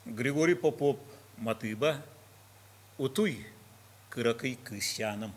Григорий Попов матыыба «Утуй, кыракый кыысчааным».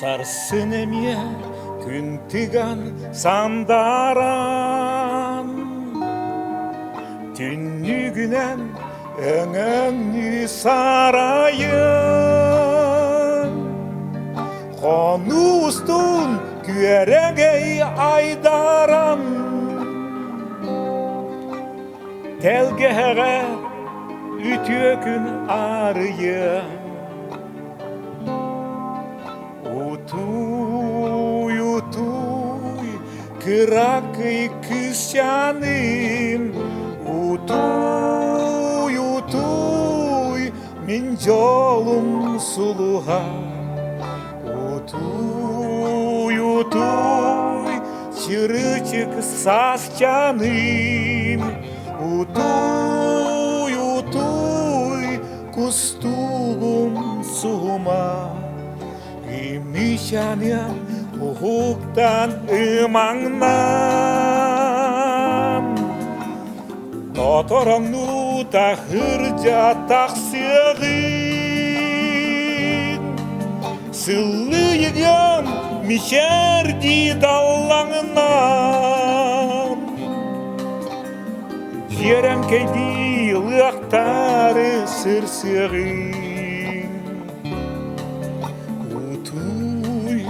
Сарсын эмиэ күн тыган сандааран, Түннүгүнэн өҥөҥнүү сарайын, Хонуу устун күөрэгэй айдаран, Тэлгэһэҕэ үтүө күн арыйа. Утуй, утуй, кыракый кыысчааным, утуй, утуй, мин дьолум сулуһа. Утуй, утуй, чырычык саасчааным, утуй, утуй, кустугум суһума. Имичаныам уһуктан ымаҥнаан, Тотороҥнуута хырдьа тахсыаҕын. Сыллыйыгым мичээрдии даллаҥнаан, Дьиэрэҥкэйдии лыахтаары сырсыаҕын. Утуй,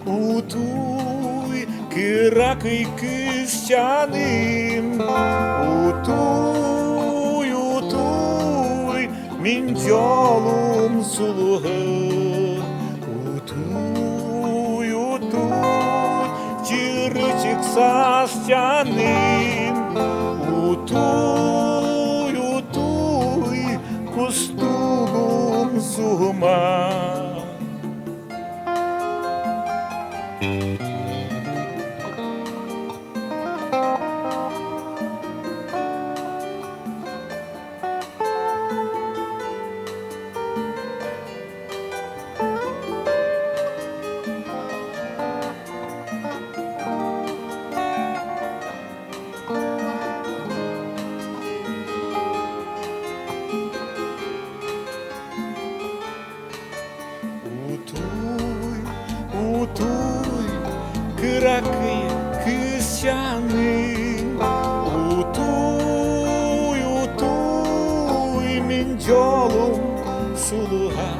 утуй, кыракый кыысчааным, утуй, утуй, мин дьолум сулуһу. Утуй, утуй, чырычык саасчааным, утуй, утуй, кустугум суһума. Утуй, утуй, кыракый кыысчааным, утуй, утуй, мин дьолум сулуһа.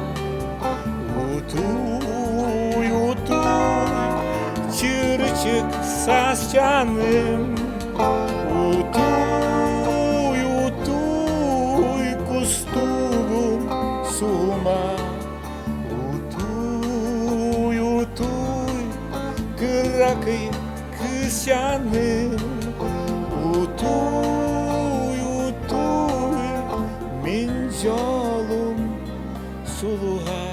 Утуй, утуй, чырычык саасчааным, утуй, утуй, кустугум сума. Утуй, утуй, кыракый кыысчааным, утуй, утуй, мин дьолум сулуһа.